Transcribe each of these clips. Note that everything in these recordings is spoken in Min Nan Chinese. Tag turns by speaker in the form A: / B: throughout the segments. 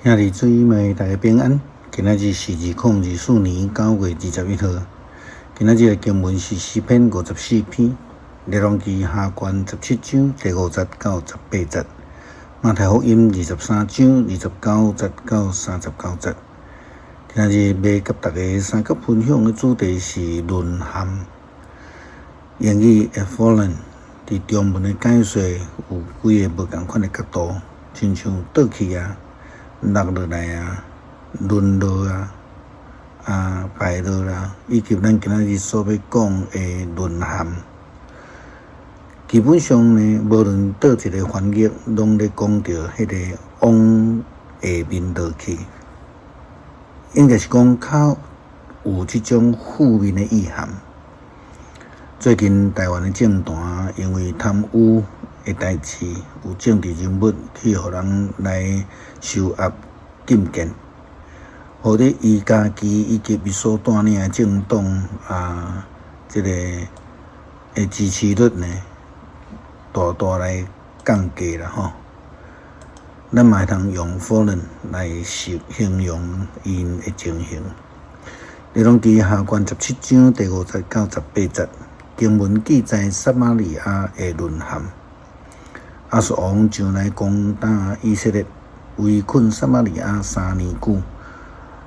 A: 兄弟姊妹，大家平安。今仔日是2024年9月21號。今仔日的經文是詩篇54篇，列王紀下卷17章第5節到18節，馬太福音23章29節到39節。今仔日欲佮大家相佮分享的主題是淪陷。英語的 fallen，佇中文的解說有幾个無仝款的角度，親像倒去啊，落落來啊，淪落啊，敗落啦，以及咱今仔日所欲講的淪陷。基本上呢，無論佗一个翻譯，攏咧講著彼个往下面落去，應該是講較有這種負面的意涵。最近台灣的政壇因為貪污的代誌，有政治人物去予人來收押禁見，予咧伊家己以及伊所帶領的政黨啊，這个的支持率呢，大大來降低啦吼。咱嘛會通用 fallen 來形容𪜶的情形。列王紀下卷17章第5節到18節，經文記載撒瑪利亞的淪陷。亞述王上來攻打以色列，圍困撒瑪利亞3年久。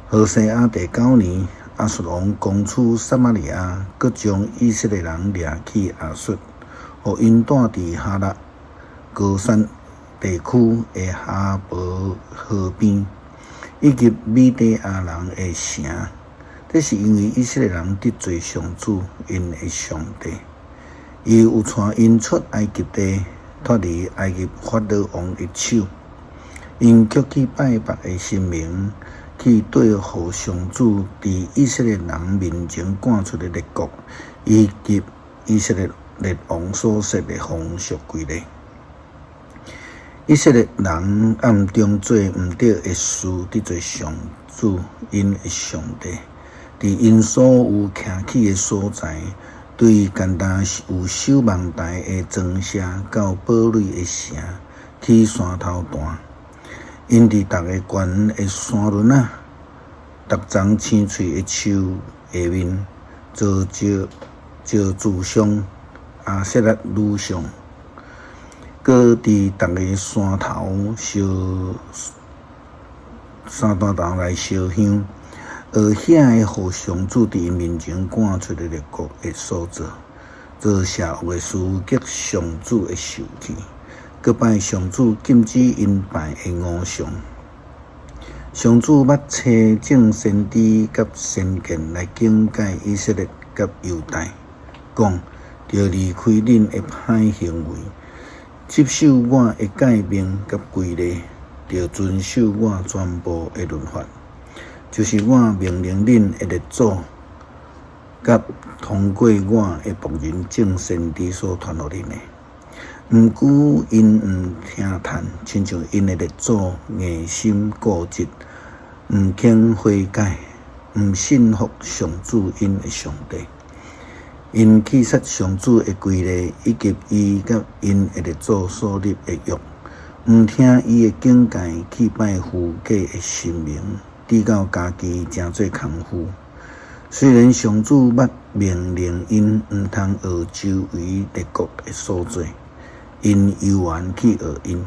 A: 何西阿第九年，亞述王攻取撒瑪利亞，閣將以色列人掠去亞述，予𪜶住佇哈勒、歌珊地區的哈伯河邊，以及米底亞人的城。這是因為以色列人得罪上主𪜶的上帝，伊有帶𪜶出埃及地，脫離埃及法老王的手，𪜶卻去拜別的神明，去對付上主佇以色列人面前趕出的列國，以及以色列列王所設的風俗規例。以色列人暗中做毋對的事，得罪上主𪜶的上帝。佇𪜶所有徛起的所在，對干焦有守望台的莊舍到堡壘的城，起山頭壇。𪜶佇逐个懸的山崙仔，逐叢青翠的樹下面，做石柱像亞舍拉女像，閣佇逐个山頭燒山頭來燒香。學遐个予上主佇𪜶面前趕出的列國的所做，做邪惡的事，激上主的受氣，閣拜上主禁止𪜶拜的偶像。上主捌差眾先知佮先見來警戒以色列佮猶大，講著離開恁的歹行為，執守我的誡命佮規例，著遵守我全部的律法。就是我命令恁的列祖，佮通過我的僕人眾先知所傳予恁的。毋過𪜶毋聽趁，親像𪜶的列祖硬心固執，毋肯悔改，毋信服上主𪜶的上帝。𪜶棄殺上主的規例，以及伊佮𪜶的列祖所立的約，毋聽伊的警戒，去拜虛假的神明。直到家己成做空虛。雖然上主捌命令𪜶毋通學周圍列國的所做，𪜶猶原去學𪜶。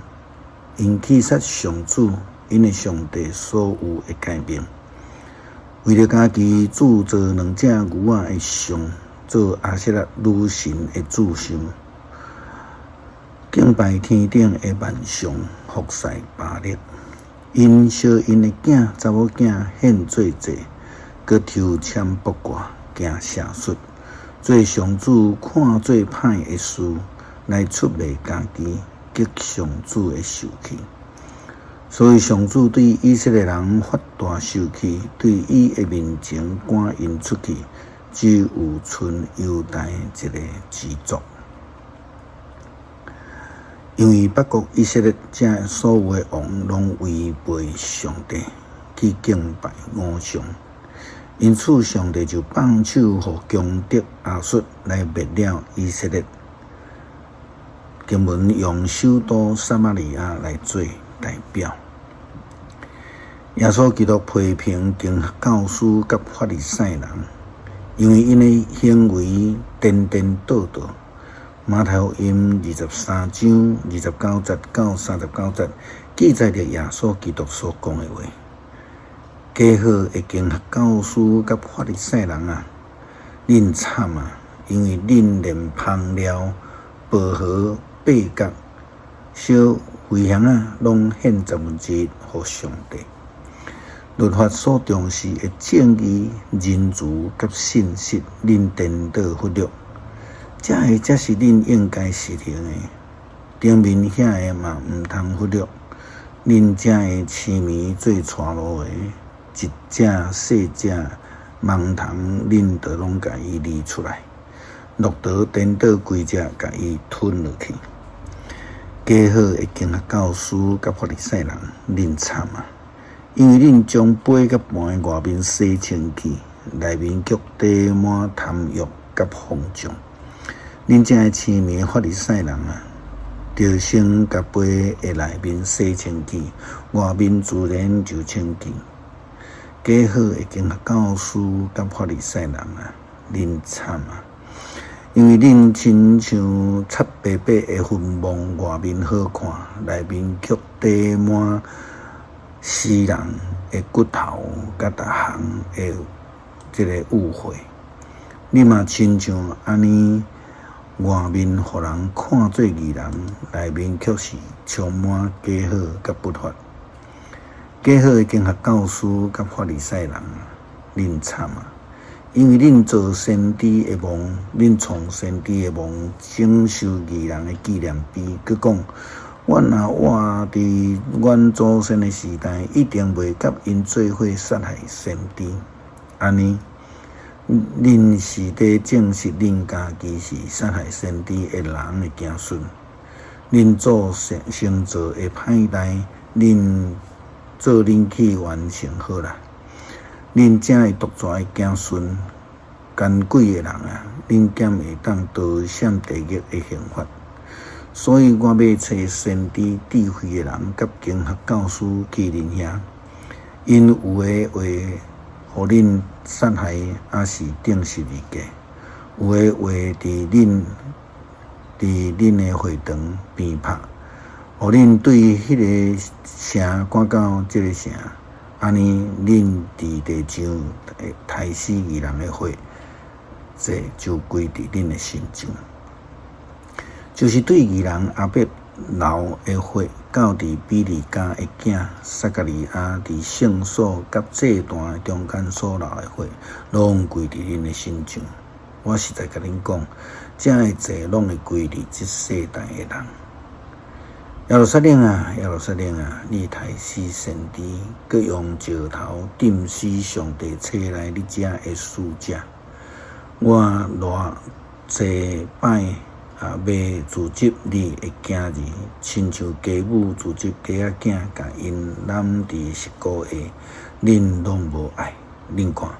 A: 𪜶棄殺上主𪜶的上帝所有的誡命，為著家己鑄造兩隻牛仔的像，做亞舍拉女神的柱像，敬拜天頂的萬象，服侍巴力。𪜶相𪜶的囝、查某囝獻做祭，閣抽籤卜卦、行邪術，做上主看做歹的事，來出賣家己，激上主的受氣。所以上主對以色列人發大受氣，對伊的面前趕𪜶出去，只有賰猶大一个支族。因為北國以色列這所有的王攏違背上帝，去敬拜偶像，因此上帝就放手予強敵亞述來滅了以色列。經文用首都撒瑪利亞來做代表。耶穌基督批評經學教師佮法利賽人，因為𪜶的行為顛顛倒倒。馬太福音23章29節到39節記載著耶穌基督所講的話。假好的經學教師佮法利賽人啊，恁慘啊！因為恁連香料、薄荷、八角、小茴香仔，攏獻十分之一予上帝。律法所重視的正義、仁慈佮信實，恁顛倒忽略。這个才是恁應該實行的。頂面遐个嘛毋通忽略。恁遮的青糜做帶路的，一隻細隻盲蟲，恁都攏共伊離出來。駱駝顛倒規隻，共伊吞落去。假好的經學教師佮法利賽人，恁慘啊！因為恁將杯佮盤的外面洗清氣，內面卻缀滿貪欲佮放縱。恁遮的青糜法利賽人啊，著先共杯的內面洗清氣，外面自然就清氣。假好的經學教師佮法利賽人啊，恁慘啊！因為恁親像擦白白的墳墓，外面好看，內面卻缀滿死人的骨頭佮逐項的這个污穢。你嘛親像按呢，外面予人看做義人，內面卻是充滿假好佮不法。假好的經學教師佮法利賽人，恁慘啊！因為恁做先知的夢，恁創先知的夢，整修義人的紀念碑，閣講：阮若活佇阮祖先的時代，一定袂佮𪜶做伙殺害先知。按呢，恁是佇證實恁家己是殺害先知的人的子孫。恁祖先先做的歹代，恁做恁去完成好啦。恁遮的毒蛇的子孫，奸詭的人啊！恁敢會當逃閃地獄的刑罰？所以我欲差先知、智慧的人佮經學教師去恁遐，𪜶有的會予恁殺害，抑是釘十字架；有的會佇恁的會堂鞭拍，予恁對彼个城趕到這个城。按呢，恁佇地上刣死義人的血，這就歸佇恁的身上。就是對義人亞伯流的血，到佇比利家的囝撒迦利亞佇聖所佮祭壇中間所流的血，攏歸佇恁的身上。我實在共恁講，這个債攏會歸佇這世代的人。耶路撒冷啊，耶路撒冷啊！你刣死先知，閣用石頭釘死上帝差來你遮的使者。我偌濟擺啊，欲聚集你的囝兒，親像雞母聚集雞仔囝，共𪜶攬佇翼箍下，恁攏無愛。恁看，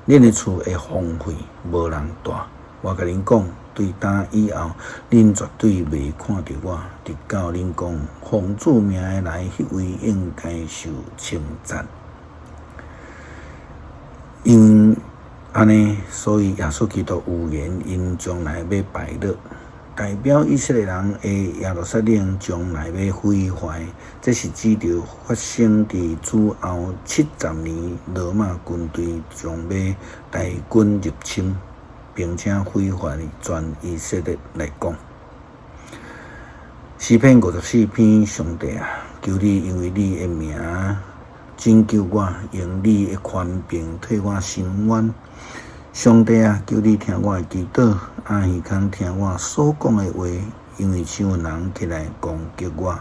A: 恁的厝會荒廢，無人蹛。我共恁講，對今以後，恁絕對袂看著我，直到恁講奉主名的來，彼位應該受稱讚。因按呢，所以耶穌基督預言，𪜶將來欲敗落，代表以色列人的耶路撒冷將來欲毀壞，這是指著發生佇主後70年，羅馬軍隊將欲大軍入侵，並且毀壞全以色列來講。詩篇54篇，上帝啊，求你因為你的名拯救我，用你的權柄替我伸冤。上帝啊，求你聽我的祈禱，掩耳孔聽我所講的話，因為傷人起來攻擊我，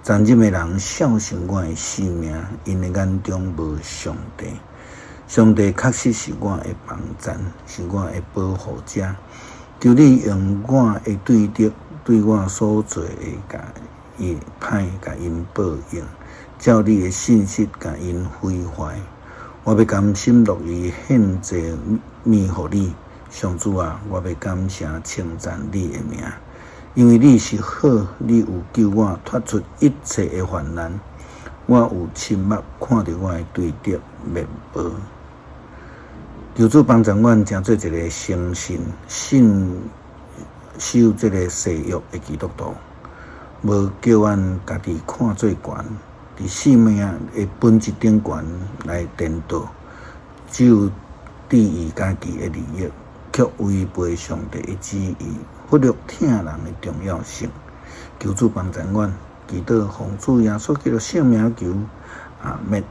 A: 殘忍的人笑笑我的性命，𪜶的眼中無上帝。上帝確實是我的幫贊，是我的保護者。求你用我的對敵對我所做的，共伊歹，共𪜶報應，照你的信實共𪜶毀壞。我欲甘心樂意獻祭物予你，上主啊，我欲感謝稱讚你的名，因為你是好，你有救我脫出一切的患難。我有親目看著我的對敵滅無。求主幫助阮，成做一个誠信、信守這个誓約的基督徒，無叫阮家己看做懸，佇性命的本質頂懸來顛倒，只有注意家己的利益，卻違背上帝的旨意，忽略疼人的重要性。求主幫助阮，祈禱奉主耶穌基督聖名求，阿們。